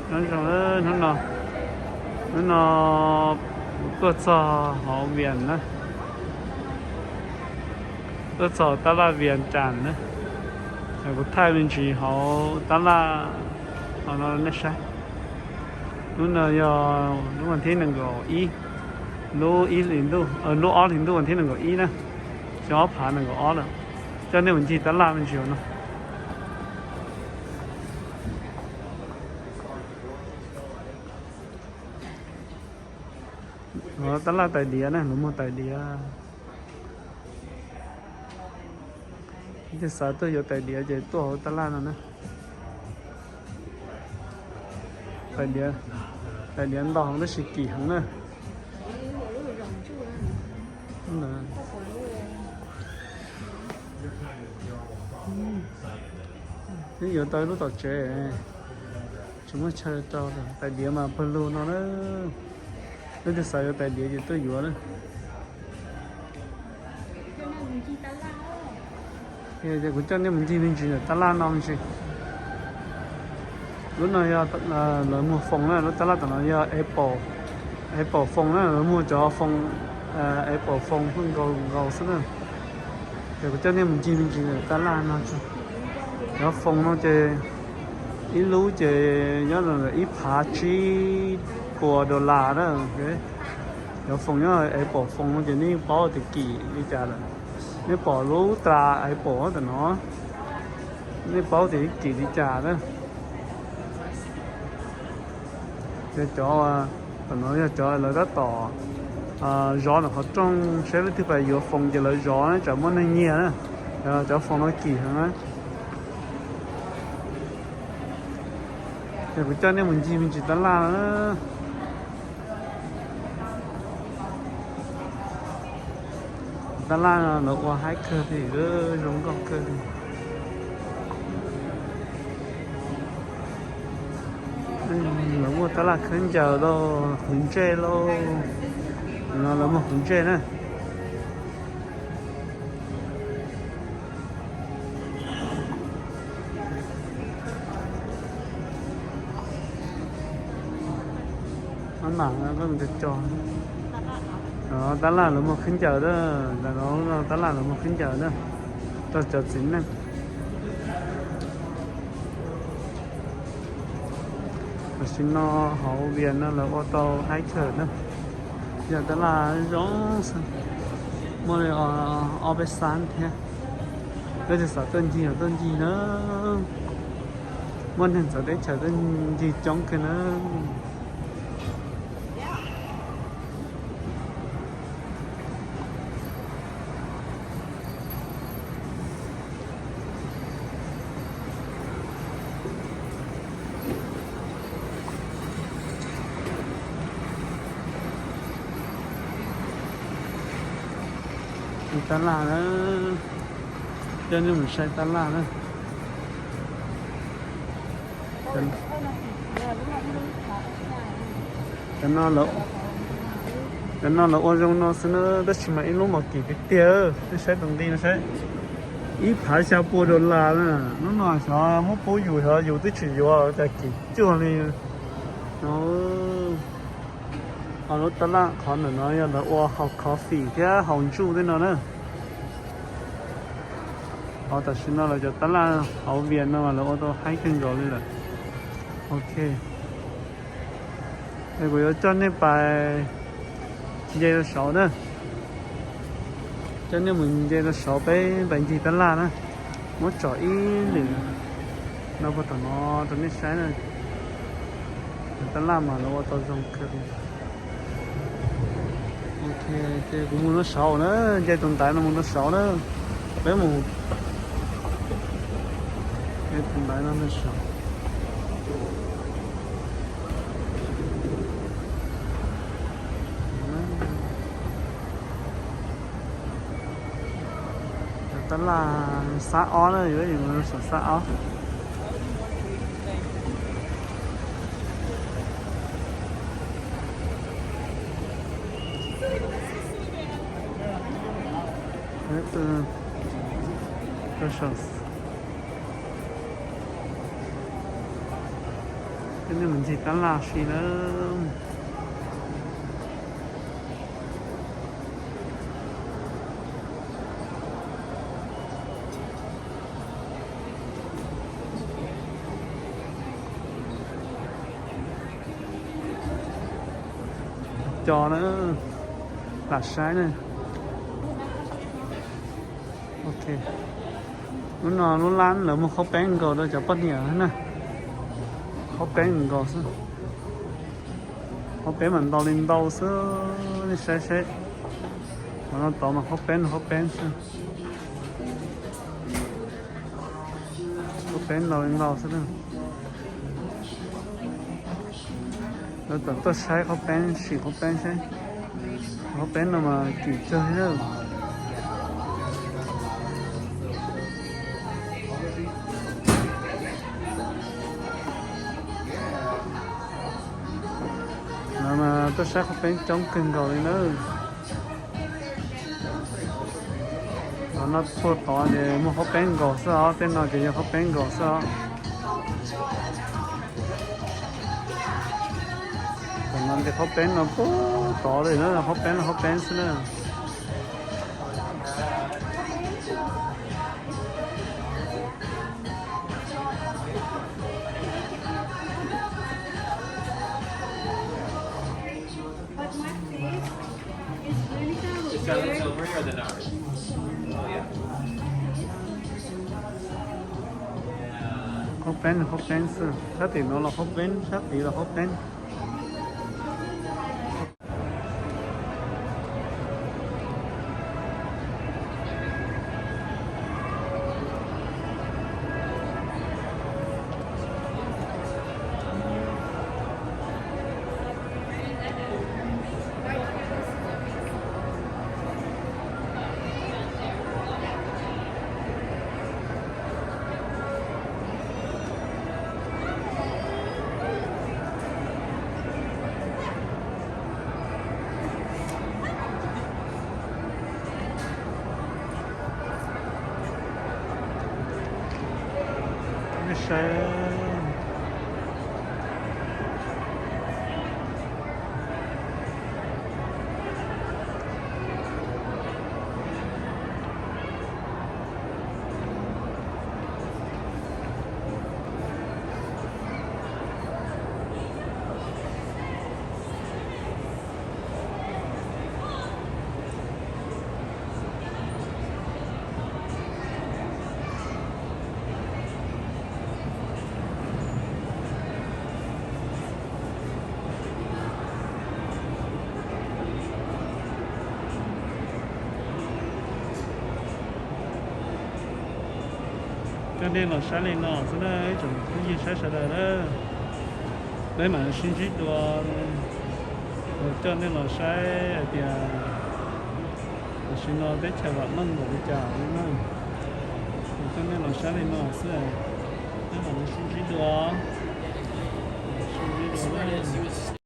Nyob zoo, hnub no, hnub no kuv tuaj txog hauv Vias na, tuaj txog tab laj Vias Cas na. Kuv thaij me ntsis hauv tab laj hauv no nej saib. Lub no yog lub vas thib nees nkaum ib, lub ib hlis ntuj, lub ob hlis ntuj vas thib nees nkaum ib na, xyoo ob phav nees nkaum ob lawm. Coj nej mus ncig tab laj me ntsis no. Tab laj tais diav na, lawv muag tais diav. Leej twg xav tuaj yuav tais diav ces tuaj hauv tab laj no na. Tais diav, tais diav ntau heev tab sis kim heev na. Twb yuav tau ib lub tom tsev, tsis muaj chaw rau. Tais diav mas pawg lug no na. Leej twg xav yuav tais diav ces tuaj yuav na. Ces kuv coj nej mus ncig me ntsis ntawm tab laj no me ntsis. Lub no yog lawv muag foos na, lub tab laj tom no yog apple, apple foos na, lawv muag cov foos, apple foos pheej nkaus nkaus xwb na. Ces kuv coj nej mus ncig me ntsis ntawm tab laj no. Cov foos no ces ib lub ces nyob ntawm ib phav tsib puas dollar na. Cov foos nyob apple foos no ces nej yeej paub tias kim li cas lawm. Nej pom lub tas apple tam no, nej paub tias kim li cas na. Yog cov, tam no yog cov lawv tab tom zov ntawm qhov rooj saib leej twg pais yuav foos ces lawv zov na, tsam muaj neeg nyiag na. Cov foos no kim heev na. Ces kuv coj nej mus ncig me ntsis tab laj no. Tab laj no lawv ua haib kawg li, zoo nkauj kawg li. Lawv muaj tab laj khaub ncaws lauj, qhwv ntsej lauj. No lawv muag qhwv ntsej na. Maj mam, tab laj lawv muag khaub ncaws na, tab laj lawv muag khaub ncaws na, rau cov txiv neej. Tam sim no hauv Vias no lawv ua tau haib kawg na, yog tab laj zoo xwb, muaj li ob peb xab thiab. Leej twg xav tuaj ncig los tuaj ncig na, muaj neeg txawv teb chaws tuaj ncig coob kawg na. Tab laj na, coj nej mus saib tab laj na. Cov no lawv ua zoo no xwb na, tab sis mas ib lub mas kim tiag tiag. Nej saib tus nqi no saib, ib phav xya pua dollar na. Lub no xyov muab pub yus, xyov yus twb tsis yuav cas kim cuag li no. Ho lub tab laj qhov ntawm no yog lawv ua haus coffee thiab haus ntsej tej no na. Ho tam sim no lawv cov tab laj hauv Vias no mas lawv ua tau haib kawg nkaus li lawm. Ok, es kuv yuav coj nej pais nce rau saud na. Coj nej mus nce rau saud peb pais ncig tab laj na. Muab tsom ib lwm no puag tom no rau nej saib na. Tab laj mas lawv ua tau zoo kawg li. Ok, ces kuv mus rau saud na, nce tus ntaiv no mus rau saud na. Peb mus nce tus ntaiv no rau saud. Cov tab laj xab ob na, yuav mus rau saum xab ob. Nej mus ncig tab laj si na. Co na, lam saib na. Ok, lub no lub lab lawv muag qhaub peeb nkaus rau cov poj niam na. Qhaub peeb nkaus xwb. Qhaub peeb mas ntau li ntau xwb, nej saib seb. Qhov no tod mas qhaub peeb, qhaub peeb xwb. Qhaub peeb ntau li ntau xwb na. Lawv tawm tuaj saib qhaub peeb, sim qhaub peeb seb. Qhaub peeb no mas kim kawg li na. Lawv mas tuaj saib qhaub peeb coob kawg nkaus li na. Qhov no puag tod ces muag qhaub peeb nkaus xwb os, tej no ces yog qhaub peeb nkaus xwb os. Tam no ces qhaub peeb no puag tod li na, qhaub peeb no qhaub peeb xwb na. Qhaub peeb, qhaub peeb xwb, sab tim no los qhaub peeb, sab tid los qhaub peeb. Coj nej los saib li no xwb na ib tsoom phooj ywg saib sawv daws na. Peb mam sib ntsib dua, coj nej los saib hais tias tam sim no teb chaws vam meej npaum li cas li na. Coj nej los saib li no xwb, peb mam sib ntsib dua. Sib ntsib dua na.